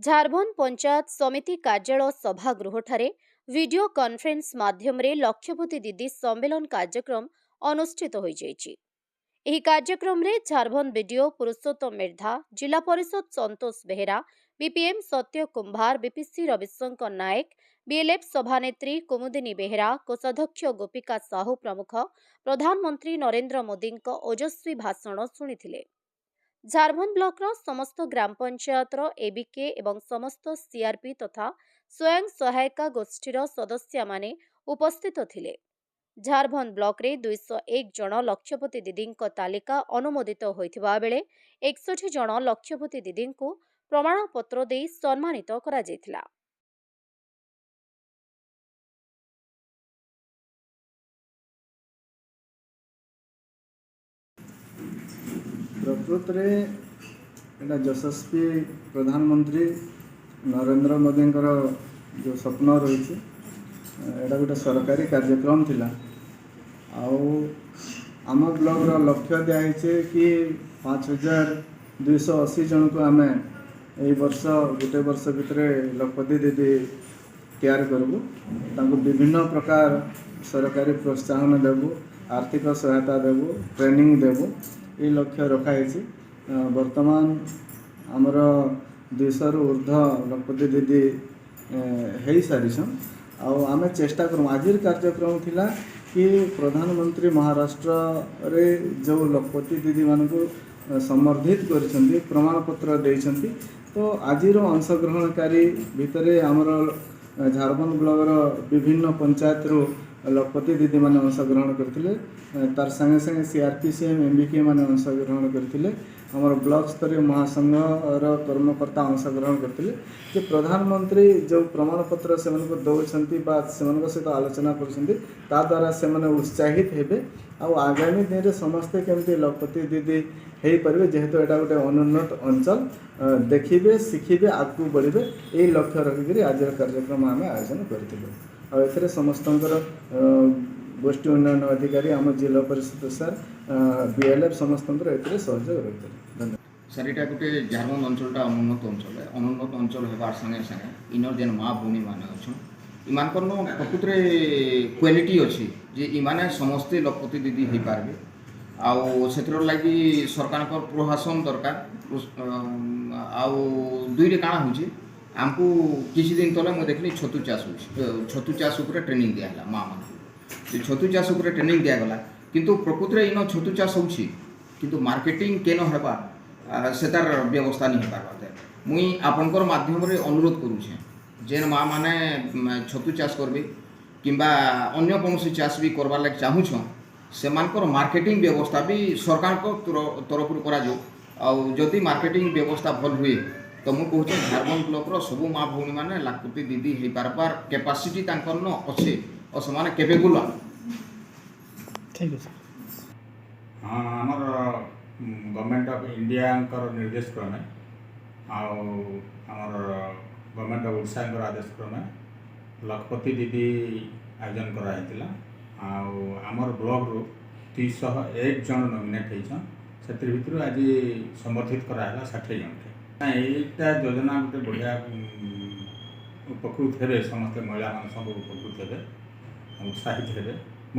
ଝାରବନ୍ଧ ପଞ୍ଚାୟତ ସମିତି କାର୍ଯ୍ୟାଳୟ ସଭାଗୃହଠାରେ video conference ମାଧ୍ୟମରେ ଲକ୍ଷପତି ଦିଦି ସମ୍ମିଳନ କାର୍ଯ୍ୟକ୍ରମ ଅନୁଷ୍ଠିତ ହୋଇଯାଇଛି। ଏହି କାର୍ଯ୍ୟକ୍ରମରେ ଝାରବନ୍ଧ ବିଡିଓ ପୁରୁଷୋତ୍ତମ ମିର୍ଦ୍ଧା, ଜିଲ୍ଲା ପରିଷଦ ସନ୍ତୋଷ ବେହେରା, ବିପିଏମ୍ ସତ୍ୟ କୁମ୍ଭାର, ବିପିସି ରବିଶଙ୍କର ନାୟକ, ବିଏଲ୍ଏଫ୍ ସଭାନେତ୍ରୀ କୁମୁଦିନୀ ବେହେରା, କୋଷାଧ୍ୟକ୍ଷ ଗୋପିକା ସାହୁ ପ୍ରମୁଖ ପ୍ରଧାନମନ୍ତ୍ରୀ ନରେନ୍ଦ୍ର ମୋଦିଙ୍କ ଓଜସ୍ୱୀ ଭାଷଣ ଶୁଣିଥିଲେ। ଝାରବନ୍ଧ ବ୍ଲକର ସମସ୍ତ ଗ୍ରାମ ପଞ୍ଚାୟତର ଏବିକେ ଏବଂ ସମସ୍ତ ସିଆର୍ପି ତଥା ସ୍ୱୟଂ ସହାୟିକା ଗୋଷ୍ଠୀର ସଦସ୍ୟାମାନେ ଉପସ୍ଥିତ ଥିଲେ। ଝାରବନ୍ଧ ବ୍ଲକରେ 201 ଜଣ ଲକ୍ଷପତି ଦିଦିଙ୍କ ତାଲିକା ଅନୁମୋଦିତ ହୋଇଥିବା ବେଳେ 61 ଜଣ ଲକ୍ଷପତି ଦିଦିଙ୍କୁ ପ୍ରମାଣପତ୍ର ଦେଇ ସମ୍ମାନିତ କରାଯାଇଥିଲା। ପ୍ରକୃତରେ ଏଇଟା ଯଶସ୍ୱୀ ପ୍ରଧାନମନ୍ତ୍ରୀ ନରେନ୍ଦ୍ର ମୋଦିଙ୍କର ଯେଉଁ ସ୍ୱପ୍ନ ରହିଛି, ଏଇଟା ଗୋଟେ ସରକାରୀ କାର୍ଯ୍ୟକ୍ରମ ଥିଲା। ଆଉ ଆମ ବ୍ଲକର ଲକ୍ଷ୍ୟ ଦିଆହେଇଛି କି 5280 ଜଣଙ୍କୁ ଆମେ ଏଇ ବର୍ଷ ଗୋଟେ ବର୍ଷ ଭିତରେ ଲକ୍ଷପତି ଦିଦି ତିଆରି କରିବୁ। ତାଙ୍କୁ ବିଭିନ୍ନ ପ୍ରକାର ସରକାରୀ ପ୍ରୋତ୍ସାହନ ଦେବୁ, ଆର୍ଥିକ ସହାୟତା ଦେବୁ, ଟ୍ରେନିଂ ଦେବୁ, ଏଇ ଲକ୍ଷ୍ୟ ରଖାହେଇଛି। ବର୍ତ୍ତମାନ ଆମର 200ରୁ ଉର୍ଦ୍ଧ୍ୱ ଲକ୍ଷପତି ଦିଦି ହେଇସାରିଛନ୍। ଆଉ ଆମେ ଚେଷ୍ଟା କରୁ। ଆଜିର କାର୍ଯ୍ୟକ୍ରମ ଥିଲା କି ପ୍ରଧାନମନ୍ତ୍ରୀ ମହାରାଷ୍ଟ୍ରରେ ଯେଉଁ ଲକ୍ଷପତି ଦିଦିମାନଙ୍କୁ ସମ୍ବର୍ଦ୍ଧିତ କରିଛନ୍ତି, ପ୍ରମାଣପତ୍ର ଦେଇଛନ୍ତି, ତ ଆଜିର ଅଂଶଗ୍ରହଣକାରୀ ଭିତରେ ଆମର ଝାରବନ୍ଧ ବ୍ଲକର ବିଭିନ୍ନ ପଞ୍ଚାୟତରୁ ଲକ୍ଷପତି ଦିଦିମାନେ ଅଂଶଗ୍ରହଣ କରିଥିଲେ। ତାର ସାଙ୍ଗେ ସାଙ୍ଗେ ସିଆର୍ପି, ସିଏମ୍, ଏମ୍ବିକେ ମାନେ ଅଂଶଗ୍ରହଣ କରିଥିଲେ। ଆମର ବ୍ଲକ ସ୍ତରୀୟ ମହାସଂଘର କର୍ମକର୍ତ୍ତା ଅଂଶଗ୍ରହଣ କରିଥିଲେ ଯେ ପ୍ରଧାନମନ୍ତ୍ରୀ ଯେଉଁ ପ୍ରମାଣପତ୍ର ସେମାନଙ୍କୁ ଦେଉଛନ୍ତି ବା ସେମାନଙ୍କ ସହିତ ଆଲୋଚନା କରୁଛନ୍ତି, ତା ଦ୍ୱାରା ସେମାନେ ଉତ୍ସାହିତ ହେବେ ଆଉ ଆଗାମୀ ଦିନରେ ସମସ୍ତେ କେମିତି ଲକ୍ଷପତି ଦିଦି ହେଇପାରିବେ, ଯେହେତୁ ଏଇଟା ଗୋଟେ ଅନୁନ୍ନତ ଅଞ୍ଚଳ, ଦେଖିବେ, ଶିଖିବେ, ଆଗକୁ ବଢ଼ିବେ, ଏଇ ଲକ୍ଷ୍ୟ ରଖିକରି ଆଜିର କାର୍ଯ୍ୟକ୍ରମ ଆମେ ଆୟୋଜନ କରିଥିଲୁ। ଆଉ ଏଥିରେ ସମସ୍ତଙ୍କର ଗୋଷ୍ଠୀ ଉନ୍ନୟନ ଅଧିକାରୀ, ଆମ ଜିଲ୍ଲା ପରିଷଦ ସାର୍, ବିଏଲ୍ଏଫ୍ ସମସ୍ତଙ୍କର ଏଥିରେ ସହଯୋଗ ରହିଥିଲା। ଧନ୍ୟବାଦ। ସାର୍, ଏଇଟା ଗୋଟେ ଝାରବନ୍ଧ ଅଞ୍ଚଳଟା ଅନୁନ୍ନତ ଅଞ୍ଚଳ। ଅନୁନ୍ନତ ଅଞ୍ଚଳ ହେବାର ସାଙ୍ଗେ ସାଙ୍ଗେ ଇନର ଯେନ୍ ମା ଭଉଣୀମାନେ ଅଛନ୍, ଇମାନଙ୍କର ପ୍ରକୃତରେ କ୍ୱାଲିଟି ଅଛି ଯେ ଇମାନେ ସମସ୍ତେ ଲକ୍ଷପତି ଦିଦି ହେଇପାରିବେ। ଆଉ ସେଥିର ଲାଗି ସରକାରଙ୍କର ପ୍ରୋତ୍ସାହନ ଦରକାର। ଆଉ ଦୁଇରେ କାଣା ହେଉଛି, ଆମକୁ କିଛି ଦିନ ତଳେ ମୁଁ ଦେଖିଲି ଛତୁ ଚାଷ ହେଉଛି। ଛତୁ ଚାଷ ଉପରେ ଟ୍ରେନିଂ ଦିଆହେଲା ମା ମାନଙ୍କୁ। ସେ ଛତୁ ଚାଷ ଉପରେ ଟ୍ରେନିଂ ଦିଆଗଲା, କିନ୍ତୁ ପ୍ରକୃତରେ ଇନ ଛତୁ ଚାଷ ହେଉଛି, କିନ୍ତୁ ମାର୍କେଟିଂ କେନ ହେବା, ସେତାର ବ୍ୟବସ୍ଥା ନି ହେଇପାରବା। ମୁଇଁ ଆପଣଙ୍କର ମାଧ୍ୟମରେ ଅନୁରୋଧ କରୁଛେଁ, ଯେନ୍ ମା ମାନେ ଛତୁ ଚାଷ କରିବେ କିମ୍ବା ଅନ୍ୟ କୌଣସି ଚାଷ ବି କରବାର୍ ଲାଗି ଚାହୁଁଛନ୍, ସେମାନଙ୍କର ମାର୍କେଟିଂ ବ୍ୟବସ୍ଥା ବି ସରକାରଙ୍କ ତରଫରୁ କରାଯାଉ। ଆଉ ଯଦି ମାର୍କେଟିଂ ବ୍ୟବସ୍ଥା ଭଲ ହୁଏ, ତ ମୁଁ କହୁଛେ ଝାରବନ୍ଧ ବ୍ଲକର ସବୁ ମା ଭଉଣୀମାନେ ଲାଖପତି ଦିଦି ହେଇପାରବାର କେପାସିଟି ତାଙ୍କର ନ ଅଛେ ଆଉ ସେମାନେ କେପେବୁଲ୍। ଠିକ୍ ଅଛି। ହଁ, ଆମର ଗଭର୍ଣ୍ଣମେଣ୍ଟ ଅଫ୍ ଇଣ୍ଡିଆଙ୍କର ନିର୍ଦ୍ଦେଶ କ୍ରମେ ଆଉ ଆମର ଗଭର୍ଣ୍ଣମେଣ୍ଟ ଅଫ୍ ଓଡ଼ିଶାଙ୍କର ଆଦେଶ କ୍ରମେ ଲକ୍ଷପତି ଦିଦି ଆୟୋଜନ କରାହେଇଥିଲା। ଆଉ ଆମର ବ୍ଲକରୁ 201 ଜଣ ନମିନେଟ୍ ହେଇଛନ୍। ସେଥିର୍ ଭିତରୁ ଆଜି ସମ୍ବର୍ଦ୍ଧିତ କରାହେଲା 60 ଜଣକେ। ଏଇଟା ଯୋଜନା ଗୋଟେ ବଢ଼ିଆ। ଉପକୃତ ହେବେ ସମସ୍ତେ, ମହିଳାମାନେ ସବୁ ଉପକୃତ ହେବେ, ଉତ୍ସାହିତ ହେବେ।